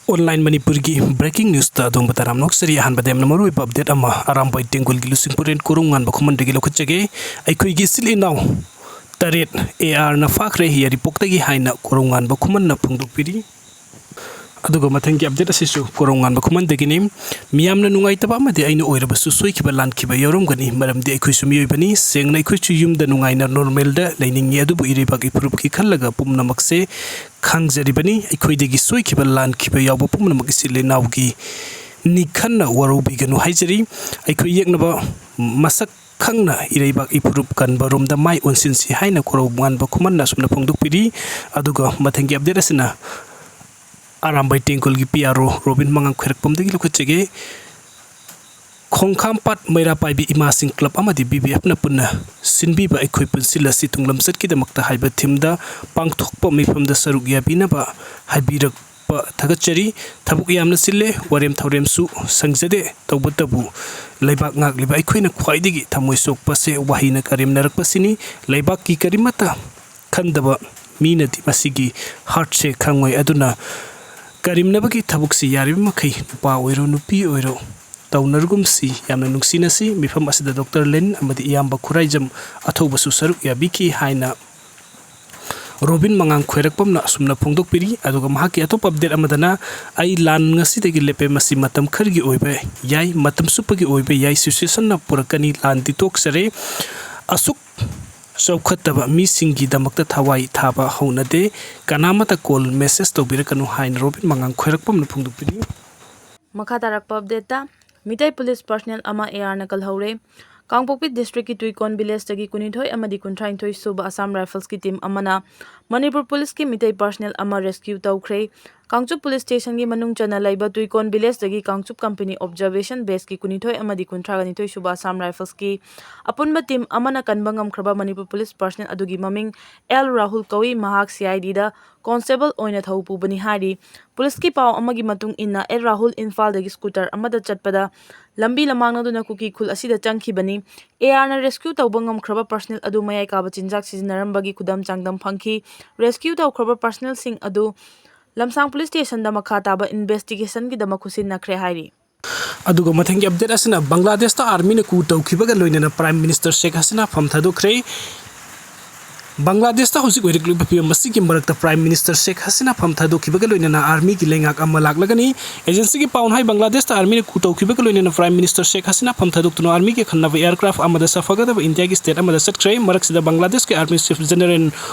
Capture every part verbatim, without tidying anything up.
Online ꯃꯅꯤꯄꯨꯔꯒꯤ braking ꯅ꯭ꯌꯨꯁꯇ ꯑꯗꯣꯝꯕꯨ ꯇꯔꯥꯝꯅ ꯑꯣꯛꯆꯔꯤ꯫ ꯑꯍꯥꯟꯕꯗ ꯌꯥꯝꯅ ꯃꯔꯨꯑꯣꯏꯕ ꯑꯞꯗꯦꯠ ꯑꯃ ꯑꯔꯥꯝꯕꯥꯏ ꯇꯦꯡꯒꯣꯜꯒꯤ ꯂꯨꯆꯤꯡꯄꯨꯔꯦꯟ ꯀꯣꯔꯧꯉꯥꯟꯕ ꯈꯨꯃꯟꯗꯒꯤ ꯂꯧꯈꯠꯆꯒꯦ꯫ ꯑꯩꯈꯣꯏꯒꯤ ꯏꯆꯤꯜ ꯏꯅꯥꯎ ꯇꯔꯦꯠ ꯑꯦ ꯑꯥꯔꯅ ꯐꯥꯈ꯭ꯔꯦ ꯌꯥꯏꯔꯤꯄꯣꯛꯇꯒꯤ ꯍꯥꯏꯅ ꯀꯣꯔꯧꯉꯥꯟꯕ ꯈꯨꯃꯟꯅ ꯐꯣꯡꯗꯣꯛꯄꯤꯔꯤ꯫ ꯑꯗꯨꯒ ꯃꯊꯪꯒꯤ ꯑꯞꯗꯦꯠ ꯑꯁꯤꯁꯨ ꯀꯣꯔꯧꯉꯥꯟꯕ ꯈꯨꯃꯟꯗꯒꯤꯅꯤ꯫ ꯃꯤꯌꯥꯝꯅ ꯅꯨꯡꯉꯥꯏꯇꯕ ꯑꯃꯗꯤ ꯑꯩꯅ ꯑꯣꯏꯔꯕꯁꯨ ꯁꯣꯏꯈꯤꯕ ꯂꯥꯟꯈꯤꯕ ꯌꯥꯎꯔꯝꯒꯅꯤ, ꯃꯔꯝꯗꯤ ꯑꯩꯈꯣꯏꯁꯨ ꯃꯤꯑꯣꯏꯕꯅꯤ꯫ ꯁꯦꯡꯅ ꯑꯩꯈꯣꯏꯁꯨ ꯌꯨꯝꯗ ꯅꯨꯡꯉꯥꯏꯅ ꯅꯣꯔꯃꯦꯜꯗ ꯂꯩꯅꯤꯡꯉꯤ, ꯑꯗꯨꯕꯨ ꯏꯔꯩꯕꯥꯛ ꯏꯐꯨꯔꯨꯞꯀꯤ ꯈꯜꯂꯒ ꯄꯨꯝꯅꯃꯛꯁꯦ ꯈꯪꯖꯔꯤꯕꯅꯤ꯫ ꯑꯩꯈꯣꯏꯗꯒꯤ ꯁꯣꯏꯈꯤꯕ ꯂꯥꯟꯈꯤꯕ ꯌꯥꯎꯕ ꯄꯨꯝꯅꯃꯛ ꯏꯆꯤꯜ ꯏꯅꯥꯎꯒꯤ ꯅꯤ ꯈꯟꯅ ꯋꯥꯔꯧꯕꯤꯒꯅꯨ ꯍꯥꯏꯖꯔꯤ꯫ ꯑꯩꯈꯣꯏ ꯌꯦꯛꯅꯕ ꯃꯁꯛ ꯈꯪꯅ ꯏꯔꯩꯕꯥꯛ ꯏꯐꯨꯔꯨꯞ ꯀꯟꯕꯔꯣꯝꯗ ꯃꯥꯏ ꯑꯣꯟꯁꯤꯟꯁꯤ ꯍꯥꯏꯅ ꯀꯣꯔꯧꯉꯥꯟꯕ ꯈꯨꯃꯟꯅ ꯑꯁꯨꯝꯅ ꯐꯣꯡꯗꯣꯛꯄꯤꯔꯤ꯫ ꯑꯗꯨꯒ ꯃꯊꯪꯒꯤ ꯑꯞꯗꯦꯠ ꯑꯁꯤꯅ ꯑꯔꯥꯝꯕꯥꯏ ꯇꯦꯡꯒꯣꯜꯒꯤ ꯄꯤ ꯑꯥꯔ ꯑꯣ ꯔꯣꯕꯤꯟ ꯃꯉꯥꯡ ꯈ꯭ꯋꯥꯏꯔꯥꯛꯄꯝꯗꯒꯤ ꯂꯧꯈꯠꯆꯒꯦ꯫ ꯈꯣꯡꯈꯥꯝꯄꯥꯠ ꯃꯩꯔꯥ ꯄꯥꯏꯕꯤ ꯏꯃꯥꯁꯤꯡ ꯀ꯭ꯂꯕ ꯑꯃꯗꯤ ꯕꯤ ꯕꯤ ꯑꯦꯐꯅ ꯄꯨꯟꯅ ꯁꯤꯟꯕꯤꯕ ꯑꯩꯈꯣꯏ ꯄꯨꯟꯁꯤꯜꯂꯁꯤ ꯇꯨꯡꯂꯝꯆꯠꯀꯤꯗꯃꯛꯇ ꯍꯥꯏꯕ ꯊꯤꯝꯗ ꯄꯥꯡꯊꯣꯛꯄ ꯃꯤꯐꯝꯗ ꯁꯔꯨꯛ ꯌꯥꯕꯤꯅꯕ ꯍꯥꯏꯕꯤꯔꯛꯄ ꯊꯥꯒꯠꯆꯔꯤ꯫ ꯊꯕꯛ ꯌꯥꯝꯅ ꯆꯤꯜꯂꯦ, ꯋꯥꯔꯦꯝ ꯊꯧꯔꯦꯝꯁꯨ ꯁꯪꯖꯗꯦ꯫ ꯇꯧꯕꯇꯕꯨ ꯂꯩꯕꯥꯛ ꯉꯥꯛꯂꯤꯕ ꯑꯩꯈꯣꯏꯅ ꯈ꯭ꯋꯥꯏꯗꯒꯤ ꯊꯃꯣꯏ ꯁꯣꯛꯄꯁꯦ ꯋꯥꯍꯩꯅ ꯀꯔꯦꯝꯅꯔꯛꯄꯁꯤꯅꯤ꯫ ꯂꯩꯕꯥꯛꯀꯤ ꯀꯔꯤꯃꯠꯇ ꯈꯟꯗꯕ ꯃꯤꯅꯗꯤ ꯃꯁꯤꯒꯤ ꯍꯔꯠꯁꯦ ꯈꯪꯉꯣꯏ꯫ ꯑꯗꯨꯅ ꯀꯔꯤꯝꯅꯕꯒꯤ ꯊꯕꯛꯁꯤ ꯌꯥꯔꯤꯕ ꯃꯈꯩ ꯅꯨꯄꯥ ꯑꯣꯏꯔꯣ ꯅꯨꯄꯤ ꯑꯣꯏꯔꯣ ꯇꯧꯅꯔꯒꯨꯝꯁꯤ꯫ ꯌꯥꯝꯅ ꯅꯨꯡꯁꯤꯅꯁꯤ꯫ ꯃꯤꯐꯝ ꯑꯁꯤꯗ ꯗꯣꯛꯇꯔ ꯂꯦꯅꯤꯟ ꯑꯃꯗꯤ ꯏꯌꯥꯝꯕ ꯈꯨꯔꯥꯏꯖꯝ ꯑꯊꯧꯕꯁꯨ ꯁꯔꯨꯛ ꯌꯥꯕꯤꯈꯤ ꯍꯥꯏꯅ ꯔꯣꯕꯤꯟ ꯃꯉꯥꯡ ꯈ꯭ꯋꯥꯏꯔꯥꯛꯄꯝꯅ ꯑꯁꯨꯝꯅ ꯐꯣꯡꯗꯣꯛꯄꯤꯔꯤ꯫ ꯑꯗꯨꯒ ꯃꯍꯥꯛꯀꯤ ꯑꯇꯣꯞꯄ ꯑꯞꯗꯦꯠ ꯑꯃꯗꯅ, "ꯑꯩ ꯂꯥꯟ ꯉꯁꯤꯗꯒꯤ ꯂꯦꯞꯄꯦ꯫ ꯃꯁꯤ ꯃꯇꯝ ꯈꯔꯒꯤ ꯑꯣꯏꯕ ꯌꯥꯏ, ꯃꯇꯝ ꯆꯨꯞꯄꯒꯤ ꯑꯣꯏꯕ ꯌꯥꯏ꯫ ꯁꯤꯆꯨꯋꯦꯁꯟꯅ ꯄꯨꯔꯛꯀꯅꯤ꯫ ꯂꯥꯟꯗꯤ ꯇꯣꯛꯆꯔꯦ꯫ ꯑꯁꯨꯛ ꯆꯥꯎꯈꯠꯇꯕ ꯃꯤꯁꯤꯡꯒꯤꯗꯃꯛꯇ ꯊꯋꯥꯏ ꯊꯥꯕ ꯍꯧꯅꯗꯦ꯫ ꯀꯅꯥꯃꯠꯇ ꯀꯣꯜ ꯃꯦꯁꯦꯖ ꯇꯧꯕꯤꯔꯛꯀꯅꯨ" ꯍꯥꯏꯅ ꯔꯣꯕꯤꯟ ꯃꯉꯥꯡ ꯈ꯭ꯋꯥꯏꯔꯥꯛꯄꯝꯅ ꯐꯣꯡꯗꯣꯛꯄꯤꯔꯤ꯫ ꯃꯈꯥ ꯇꯥꯔꯛꯄ ꯑꯞꯗꯦꯠꯇ, ꯃꯤꯇꯩ ꯄꯨꯂꯤꯁ ꯄꯔꯁꯅꯦꯜ ꯑꯃ ꯑꯦ ꯑꯥꯔꯅ ꯀꯜꯍꯧꯔꯦ꯫ ꯀꯥꯡꯄꯣꯛꯄꯤ ꯗꯤꯁꯇ꯭ꯔꯤꯛꯀꯤ ꯇꯨꯏꯀꯣꯟ ꯚꯤꯂꯦꯖꯇꯒꯤ ꯀꯨꯟꯅꯤꯊꯣꯏ ꯑꯃꯗꯤ ꯀꯨꯟꯊ꯭ꯔꯥꯅꯤꯊꯣꯏ ꯁꯨꯕ ꯑꯁꯥꯝ ꯔꯥꯏꯐꯜꯁꯀꯤ ꯇꯤꯝ ꯑꯃꯅ ꯃꯅꯤꯄꯨꯔ ꯄꯨꯂꯤꯁꯀꯤ ꯃꯤꯇꯩ ꯄꯔꯁꯅꯦꯜ ꯑꯃ ꯔꯦꯁꯀ꯭ꯌꯨ ꯇꯧꯈ꯭ꯔꯦ꯫ ꯀꯥꯡꯆꯨꯞ ꯄꯨꯂꯤꯁ ꯁ꯭ꯇꯦꯁꯟꯒꯤ ꯃꯅꯨꯡ ꯆꯟꯅ ꯂꯩꯕ ꯇꯨꯏꯀꯣꯟ ꯚꯤꯂꯦꯖꯇꯒꯤ ꯀꯥꯡꯆꯨꯞ ꯀꯝꯄꯦꯅꯤ ꯑꯣꯕꯖꯔꯕꯦꯁꯟ ꯕꯦꯁꯀꯤ ꯀꯨꯟꯅꯤꯊꯣꯏ ꯑꯃꯗꯤ ꯀꯨꯟꯊ꯭ꯔꯥꯒ ꯅꯤꯊꯣꯏ ꯁꯨꯕ ꯑꯁꯥꯝ ꯔꯥꯏꯐꯜꯁꯀꯤ ꯑꯄꯨꯟꯕ ꯇꯤꯝ ꯑꯃꯅ ꯀꯟꯕ ꯉꯝꯈ꯭ꯔꯕ ꯃꯅꯤꯄꯨꯔ ꯄꯨꯂꯤꯁ ꯄꯔꯁꯅꯦꯜ ꯑꯗꯨꯒꯤ ꯃꯃꯤꯡ ꯑꯦꯜ ꯔꯥꯍꯨꯜ ꯀꯧꯏ꯫ ꯃꯍꯥꯛ ꯁꯤ ꯑꯥꯏ ꯗꯤꯗ ꯀꯣꯟꯁꯇꯦꯕꯜ ꯑꯣꯏꯅ ꯊꯧ ꯄꯨꯕꯅꯤ ꯍꯥꯏꯔꯤ꯫ ꯄꯨꯂꯤꯁꯀꯤ ꯄꯥꯎ ꯑꯃꯒꯤ ꯃꯇꯨꯡ ꯏꯟꯅ, ꯑꯦꯜ ꯔꯥꯍꯨꯜ ꯏꯝꯐꯥꯜꯗꯒꯤ ꯁ꯭ꯀꯨꯇꯔ ꯑꯃꯗ ꯆꯠꯄꯗ ꯂꯝꯕꯤ ꯂꯃꯥꯡꯅꯗꯨꯅ ꯀꯨꯀꯤ ꯈꯨꯜ ꯑꯁꯤꯗ ꯆꯪꯈꯤꯕꯅꯤ꯫ ꯑꯦ ꯑꯥꯔꯅ ꯔꯦꯁꯀ꯭ꯌꯨ ꯇꯧꯕ ꯉꯝꯈ꯭ꯔꯕ ꯄꯔꯁꯅꯦꯜ ꯑꯗꯨ ꯃꯌꯥꯏ ꯀꯥꯕ ꯆꯤꯟꯖꯥꯛ ꯁꯤꯖꯤꯟꯅꯔꯝꯕꯒꯤ ꯈꯨꯗꯝ ꯆꯥꯡꯗꯝ ꯐꯪꯈꯤ꯫ ꯔꯦꯁꯀ꯭ꯌꯨ ꯇꯧꯈ꯭ꯔꯕ ꯄꯔꯁꯅꯦꯜꯁꯤꯡ ꯑꯗꯨ ꯂꯝꯁꯥꯡ ꯄꯨꯂꯤꯁ ꯁ꯭ꯇꯦꯁꯟꯗ ꯃꯈꯥ ꯇꯥꯕ ꯏꯟꯚꯦꯁꯇꯤꯒꯦꯁꯟꯒꯤꯗꯃꯛ ꯈꯨꯠꯁꯤꯟꯅꯈ꯭ꯔꯦ ꯍꯥꯏꯔꯤ꯫ ꯑꯗꯨꯒ ꯃꯊꯪꯒꯤ ꯑꯞꯗꯦꯠ ꯑꯁꯤꯅ ꯕꯪꯒ꯭ꯂꯥꯗꯦꯁꯇ ꯑꯥꯔꯃꯤꯅ coup ꯇꯧꯈꯤꯕꯒ ꯂꯣꯏꯅꯅ Prime Minister ꯁꯦꯈ ꯍꯁꯤꯅꯥ ꯐꯝ ꯊꯥꯗꯣꯛꯈ꯭ꯔꯦ꯫ ꯕꯪꯒ꯭ꯂꯥꯗꯦꯁꯇ ꯍꯧꯖꯤꯛ ꯑꯣꯏꯔꯛꯂꯤꯕ ꯐꯤꯕꯝ ꯑꯁꯤꯒꯤ ꯃꯔꯛꯇ Prime Minister ꯁꯦꯈ ꯍꯁꯤꯅꯥ ꯐꯝ ꯊꯥꯗꯣꯛꯈꯤꯕꯒ ꯂꯣꯏꯅꯅ ꯑꯥꯔꯃꯤꯒꯤ ꯂꯩꯉꯥꯛ ꯑꯃ ꯂꯥꯛꯂꯒꯅꯤ꯫ ꯑꯦꯖꯦꯟꯁꯤꯒꯤ ꯄꯥꯎꯅ ꯍꯥꯏ, ꯕꯪꯒ꯭ꯂꯥꯗꯦꯁꯇ ꯑꯥꯔꯃꯤꯅ coup ꯇꯧꯈꯤꯕꯒ ꯂꯣꯏꯅꯅ Prime Minister ꯁꯦꯈ ꯍꯁꯤꯅꯥ ꯐꯝ ꯊꯥꯗꯣꯛꯇꯨꯅ ꯑꯥꯔꯃꯤꯒꯤ ꯑꯈꯟꯅꯕ aircraft ꯑꯃꯗ ꯁꯐꯒꯗꯕ ꯏꯟꯗꯤꯌꯥꯒꯤ state ꯑꯃꯗ ꯆꯠꯈ꯭ꯔꯦ꯫ ꯃꯔꯛꯁꯤꯗ ꯕꯪꯒ꯭ꯂꯥꯗꯦꯁꯀꯤ ꯑꯥꯔꯃꯤ ꯆꯤꯐ ꯖꯦꯅꯔꯦꯜ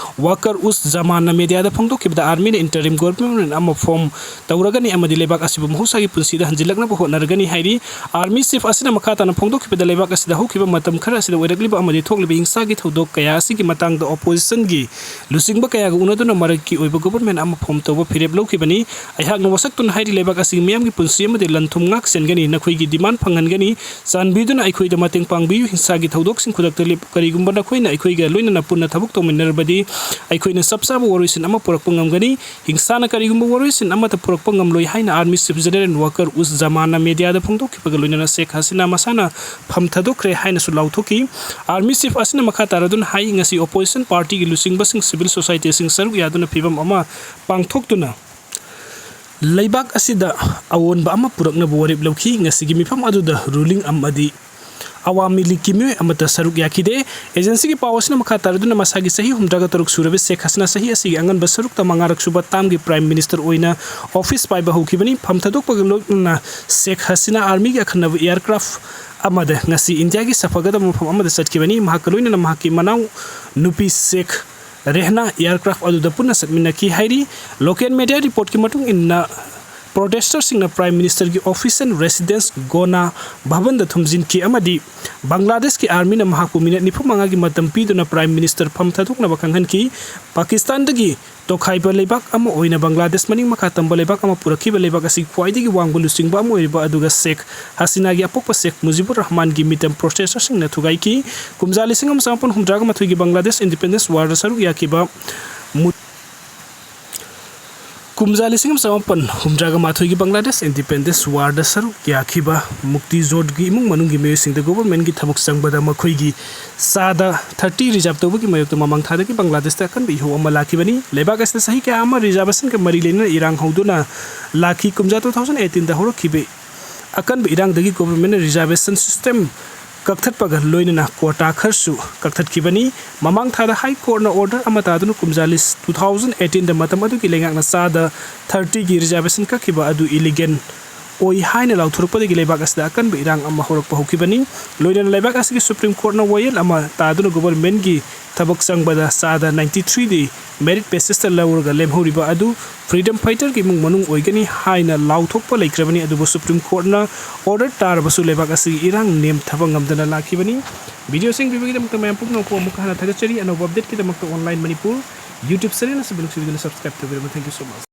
ꯋꯥꯀꯔ ꯎꯁ ꯖꯃꯥꯟꯅ ꯃꯦꯗꯤꯌꯥꯗ ꯐꯣꯡꯗꯣꯛꯈꯤꯕꯗ, ꯑꯥꯔꯃꯤꯅ interim government ꯑꯃ form ꯇꯧꯔꯒꯅꯤ ꯑꯃꯗꯤ ꯂꯩꯕꯥꯛ ꯑꯁꯤꯕꯨ ꯃꯍꯧꯁꯥꯒꯤ ꯄꯨꯟꯁꯤꯗ ꯍꯟꯖꯤꯜꯂꯛꯅꯕ ꯍꯣꯠꯅꯔꯒꯅꯤ ꯍꯥꯏꯔꯤ꯫ ꯑꯥꯔꯃꯤ ꯆꯤꯐ ꯑꯁꯤꯅ ꯃꯈꯥ ꯇꯥꯅ ꯐꯣꯡꯗꯣꯛꯈꯤꯕꯗ, ꯂꯩꯕꯥꯛ ꯑꯁꯤꯗ ꯍꯧꯈꯤꯕ ꯃꯇꯝ ꯈꯔ ꯑꯁꯤꯗ ꯑꯣꯏꯔꯛꯂꯤꯕ ꯑꯃꯗꯤ ꯊꯣꯛꯂꯤꯕ ꯍꯤꯡꯁꯥꯒꯤ ꯊꯧꯗꯣꯛ ꯀꯌꯥ ꯑꯁꯤꯒꯤ ꯃꯇꯥꯡꯗ oppositionꯒꯤ ꯂꯨꯆꯤꯡꯕ ꯀꯌꯥꯒ ꯎꯅꯗꯨꯅ ꯃꯔꯛꯀꯤ ꯑꯣꯏꯕ government ꯑꯃ form ꯇꯧꯕ ꯐꯤꯔꯦꯞ ꯂꯧꯈꯤꯕꯅꯤ꯫ ꯑꯩꯍꯥꯛꯅ ꯋꯥꯁꯛꯇꯨꯅ ꯍꯥꯏꯔꯤ, ꯂꯩꯕꯥꯛ ꯑꯁꯤꯒꯤ ꯃꯤꯌꯥꯝꯒꯤ ꯄꯨꯟꯁꯤ ꯑꯃꯗꯤ ꯂꯟ ꯊꯨꯝ ꯉꯥꯛ ꯁꯦꯟꯒꯅꯤ꯫ ꯅꯈꯣꯏꯒꯤ demand ꯐꯪꯍꯟꯒꯅꯤ꯫ ꯆꯥꯟꯕꯤꯗꯨꯅ ꯑꯩꯈꯣꯏꯗ ꯃꯇꯦꯡ ꯄꯥꯡꯕꯤꯌꯨ꯫ ꯍꯤꯡꯁꯥꯒꯤ ꯊꯧꯗꯣꯛꯁꯤꯡ ꯈꯨꯗꯛꯇ ꯂꯦꯞ-, ꯀꯔꯤꯒꯨꯝꯕ ꯅꯈꯣꯏꯅ ꯑꯩꯈꯣꯏꯒ ꯂꯣꯏꯅꯅ ꯄꯨꯟꯅ ꯊꯕꯛ ꯇꯧꯃꯤꯟꯅꯔꯕꯗꯤ ꯑꯩꯈꯣꯏꯅ ꯆꯞ ꯆꯥꯕ ꯋꯥꯔꯣꯏꯁꯤꯟ ꯑꯃ ꯄꯨꯔꯛꯄ ꯉꯝꯒꯅꯤ꯫ ꯍꯤꯡꯁꯥꯅ ꯀꯔꯤꯒꯨꯝꯕ ꯋꯥꯔꯣꯏꯁꯤꯟ ꯑꯃꯠꯇ ꯄꯨꯔꯛꯄ ꯉꯝꯂꯣꯏ ꯍꯥꯏꯅ ꯑꯥꯔꯃꯤ ꯆꯤꯐ ꯖꯦꯅꯔꯦꯜ ꯋꯥꯀꯔ ꯎꯁ ꯖꯃꯥꯟꯅ ꯃꯦꯗꯤꯌꯥꯗ ꯐꯣꯡꯗꯣꯛꯈꯤꯕꯒ ꯂꯣꯏꯅꯅ ꯁꯦꯈ ꯍꯁꯤꯅꯥ ꯃꯁꯥꯅ ꯐꯝ ꯊꯥꯗꯣꯛꯈ꯭ꯔꯦ ꯍꯥꯏꯅꯁꯨ ꯂꯥꯎꯊꯣꯛꯈꯤ꯫ ꯑꯥꯔꯃꯤ ꯆꯤꯐ ꯑꯁꯤꯅ ꯃꯈꯥ ꯇꯥꯔꯗꯨꯅ ꯍꯥꯏ, ꯉꯁꯤ opposition partyꯒꯤ ꯂꯨꯆꯤꯡꯕꯁꯤꯡ, civil societyꯁꯤꯡ ꯁꯔꯨꯛ ꯌꯥꯗꯨꯅ ꯐꯤꯕꯝ ꯑꯃ ꯄꯥꯡꯊꯣꯛꯇꯨꯅ ꯂꯩꯕꯥꯛ ꯑꯁꯤꯗ ꯑꯑꯣꯟꯕ ꯑꯃ ꯄꯨꯔꯛꯅꯕ ꯋꯥꯔꯦꯞ ꯂꯧꯈꯤ꯫ ꯉꯁꯤꯒꯤ ꯃꯤꯐꯝ ꯑꯗꯨꯗ ruling ꯑꯃꯗꯤ ꯑꯋꯥꯃꯤ ꯂꯤꯒꯀꯤ ꯃꯤꯑꯣꯏ ꯑꯃꯠꯇ ꯁꯔꯨꯛ ꯌꯥꯈꯤꯗꯦ꯫ ꯑꯦꯖꯦꯟꯁꯤꯒꯤ ꯄꯥꯎ ꯑꯁꯤꯅ ꯃꯈꯥ ꯇꯥꯔꯗꯨꯅ ꯃꯁꯥꯒꯤ ꯆꯍꯤ ꯍꯨꯝꯗ꯭ꯔꯥꯒ ꯇꯔꯨꯛ ꯁꯨꯔꯕ ꯁꯦꯈ ꯍꯁꯤꯅꯥ ꯆꯍꯤ ꯑꯁꯤꯒꯤ ꯑꯉꯟꯕ ꯁꯔꯨꯛꯇ ꯃꯉꯥꯔꯛ ꯁꯨꯕ termꯒꯤ Prime Minister ꯑꯣꯏꯅ office ꯄꯥꯏꯕ ꯍꯧꯈꯤꯕꯅꯤ꯫ ꯐꯝ ꯊꯥꯗꯣꯛꯄꯒ ꯂꯣꯏꯅꯅ ꯁꯦꯈ ꯍꯁꯤꯅꯥ ꯑꯥꯔꯃꯤꯒꯤ ꯑꯈꯟꯅꯕ aircraft ꯑꯃꯗ ꯉꯁꯤ ꯏꯟꯗꯤꯌꯥꯒꯤ ꯁꯐꯒꯗꯕ ꯃꯐꯝ ꯑꯃꯗ ꯆꯠꯈꯤꯕꯅꯤ꯫ ꯃꯍꯥꯛꯀ ꯂꯣꯏꯅꯅ ꯃꯍꯥꯛꯀꯤ ꯃꯅꯥꯎ ꯅꯨꯄꯤ ꯁꯦꯈ ꯔꯦꯍꯅꯥ aircraft ꯑꯗꯨꯗ ꯄꯨꯟꯅ ꯆꯠꯃꯤꯟꯅꯈꯤ ꯍꯥꯏꯔꯤ꯫ Local media reportꯀꯤ ꯃꯇꯨꯡ ꯏꯟꯅ, protesterꯁꯤꯡꯅ Prime Ministerꯒꯤ official residence ꯒꯣꯅꯥ ꯚꯕꯟꯗ ꯊꯨꯝꯖꯤꯟꯈꯤ ꯑꯃꯗꯤ ꯕꯪꯒ꯭ꯂꯥꯗꯦꯁꯀꯤ ꯑꯥꯔꯃꯤꯅ ꯃꯍꯥꯛꯄꯨ ꯃꯤꯅꯠ ꯅꯤꯐꯨ ꯃꯉꯥꯒꯤ ꯃꯇꯝ ꯄꯤꯗꯨꯅ Prime Minister ꯐꯝ ꯊꯥꯗꯣꯛꯅꯕ ꯈꯪꯍꯟꯈꯤ꯫ ꯄꯥꯀꯤꯁꯇꯥꯟꯗꯒꯤ ꯇꯣꯈꯥꯏꯕ ꯂꯩꯕꯥꯛ ꯑꯃ ꯑꯣꯏꯅ ꯕꯪꯒ꯭ꯂꯥꯗꯦꯁ ꯃꯅꯤꯡ ꯃꯈꯥ ꯇꯝꯕ ꯂꯩꯕꯥꯛ ꯑꯃ ꯄꯨꯔꯛꯈꯤꯕ ꯂꯩꯕꯥꯛ ꯑꯁꯤꯒꯤ ꯈ꯭ꯋꯥꯏꯗꯒꯤ ꯋꯥꯡꯕ ꯂꯨꯆꯤꯡꯕ ꯑꯃ ꯑꯣꯏꯔꯤꯕ ꯑꯗꯨꯒ ꯁꯦꯈ ꯍꯁꯤꯅꯥꯒꯤ ꯑꯄꯣꯛꯄ ꯁꯦꯈ ꯃꯨꯖꯤꯕꯨꯔ ꯔꯍꯃꯥꯟꯒꯤ ꯃꯤꯇꯝ protesterꯁꯤꯡꯅ ꯊꯨꯒꯥꯏꯈꯤ꯫ ꯀꯨꯝꯖꯥ ꯂꯤꯁꯤꯡ ꯑꯃ ꯆꯃꯥꯄꯟ ꯍꯨꯝꯗ꯭ꯔꯥꯒ ꯃꯥꯊꯣꯏꯒꯤ ꯕꯪꯒ꯭ꯂꯥꯗꯦꯁ independence warꯗ ꯁꯔꯨꯛ ꯌꯥꯈꯤꯕ ꯃꯨ-, ꯀꯨꯝꯖꯥ ꯂꯤꯁꯤꯡ ꯑꯃ ꯆꯃꯥꯄꯟ ꯍꯨꯝꯗ꯭ꯔꯥꯒ ꯃꯥꯊꯣꯏꯒꯤ ꯕꯪꯒ꯭ꯂꯥꯗꯦꯁ ꯏꯟꯗꯤꯄꯦꯟꯗꯦꯟꯁ ꯋꯥꯔꯗ ꯁꯔꯨꯛ ꯌꯥꯈꯤꯕ ꯃꯨꯛꯇꯤ ꯖꯣꯠꯀꯤ ꯏꯃꯨꯡ ꯃꯅꯨꯡꯒꯤ ꯃꯤꯑꯣꯏꯁꯤꯡꯗ ꯒꯣꯚꯔꯟꯃꯦꯟꯠꯀꯤ ꯊꯕꯛ ꯆꯪꯕꯗ ꯃꯈꯣꯏꯒꯤ ꯆꯥꯗ ꯊꯥꯔꯇꯤ ꯔꯤꯖꯥꯔꯚ ꯇꯧꯕꯒꯤ ꯃꯥꯌꯣꯛꯇ ꯃꯃꯥꯡ ꯊꯥꯗꯒꯤ ꯕꯪꯒ꯭ꯂꯥꯗꯦꯁꯇ ꯑꯀꯟꯕ ꯏꯍꯧ ꯑꯃ ꯂꯥꯛꯈꯤꯕꯅꯤ꯫ ꯂꯩꯕꯥꯛ ꯑꯁꯤꯗ ꯆꯍꯤ ꯀꯌꯥ ꯑꯃ ꯔꯤꯖꯥꯔꯚꯦꯁꯟꯒ ꯃꯔꯤ ꯂꯩꯅꯅ ꯏꯔꯥꯡ ꯍꯧꯗꯨꯅ ꯂꯥꯛꯈꯤ꯫ ꯀꯨꯝꯖꯥ ꯇꯨ ꯊꯥꯎꯖꯟ ꯑꯩꯠꯇꯤꯟꯗ ꯍꯧꯔꯛꯈꯤꯕ ꯑꯀꯟꯕ ꯏꯔꯥꯡꯗꯒꯤ ꯒꯣꯚꯔꯟꯃꯦꯟꯠꯅ ꯔꯤꯖꯥꯔꯚꯦꯁꯟ ꯁꯤꯁꯇꯦꯝ ꯀꯛꯊꯠꯄꯒ ꯂꯣꯏꯅꯅ ꯀ꯭ꯋꯣꯇꯥ ꯈꯔꯁꯨ ꯀꯛꯊꯠꯈꯤꯕꯅꯤ꯫ ꯃꯃꯥꯡ ꯊꯥꯗ ꯍꯥꯏ ꯀꯣꯔꯠꯅ ꯑꯣꯔꯗꯔ ꯑꯃ ꯇꯥꯗꯨꯅ ꯀꯨꯝꯖꯥ ꯂꯤꯁ ꯇꯨ ꯊꯥꯎꯖꯟ ꯑꯩꯠꯇꯤꯟꯗ ꯃꯇꯝ ꯑꯗꯨꯒꯤ ꯂꯩꯉꯥꯛꯅ ꯆꯥꯗ ꯊꯥꯔꯇꯤꯒꯤ ꯔꯤꯖꯥꯔꯚꯦꯁꯟ ꯀꯛꯈꯤꯕ ꯑꯗꯨ ꯏꯂꯤꯒꯦꯜ ꯑꯣꯏ ꯍꯥꯏꯅ ꯂꯥꯎꯊꯣꯔꯛꯄꯗꯒꯤ ꯂꯩꯕꯥꯛ ꯑꯁꯤꯗ ꯑꯀꯟꯕ ꯏꯔꯥꯡ ꯑꯃ ꯍꯧꯔꯛꯄ ꯍꯧꯈꯤꯕꯅꯤ꯫ ꯂꯣꯏꯅꯅ ꯂꯩꯕꯥꯛ ꯑꯁꯤꯒꯤ ꯁꯨꯄ꯭ꯔꯤꯝ ꯀꯣꯔꯠꯅ ꯋꯥꯌꯦꯜ ꯑꯃ ꯇꯥꯗꯨꯅ ꯒꯣꯚꯔꯟꯃꯦꯟꯠꯀꯤ ꯊꯕꯛ ꯆꯪꯕꯗ ꯆꯥꯗ ꯅꯥꯏꯟꯇꯤ ꯊ꯭ꯔꯤꯗꯤ ꯃꯦꯔꯤꯠ ꯕꯦꯁꯤꯁꯇ ꯂꯧꯔꯒ ꯂꯦꯝꯍꯧꯔꯤꯕ ꯑꯗꯨ ꯐ꯭ꯔꯤꯗꯝ ꯐꯥꯏꯇꯔꯒꯤ ꯏꯃꯨꯡ ꯃꯅꯨꯡ ꯑꯣꯏꯒꯅꯤ ꯍꯥꯏꯅ ꯂꯥꯎꯊꯣꯛꯄ ꯂꯩꯈ꯭ꯔꯕꯅꯤ꯫ ꯑꯗꯨꯕꯨ ꯁꯨꯄ꯭ꯔꯤꯝ ꯀꯣꯔꯠꯅ ꯑꯣꯔꯗꯔ ꯇꯥꯔꯕꯁꯨ ꯂꯩꯕꯥꯛ ꯑꯁꯤꯒꯤ ꯏꯔꯥꯡ ꯅꯦꯝꯊꯕ ꯉꯝꯗꯅ ꯂꯥꯛꯈꯤꯕꯅꯤ꯫ ꯚꯤꯗꯤꯑꯣꯁꯤꯡ ꯄꯤꯕꯒꯤꯗꯃꯛꯇ ꯃꯌꯥꯝ ꯄꯨꯝꯅꯃꯛꯄꯨ ꯑꯃꯨꯛ ꯍꯟꯅ ꯊꯥꯒꯠꯆꯔꯤ꯫ ꯑꯅꯧꯕ ꯑꯞꯗꯦꯠꯀꯤꯗꯃꯛꯇ ꯑꯣꯟꯂꯥꯏꯟ ꯃꯅꯤꯄꯨꯔ ꯌꯨꯇ꯭ꯌꯨꯕ ꯆꯦꯅꯦꯜ ꯑꯁꯤꯕꯨ ꯅꯨꯡꯁꯤꯕꯤꯗꯨꯅ subscribe ꯇꯧꯕꯤꯔꯝꯃꯨ꯫ Thank you so much꯫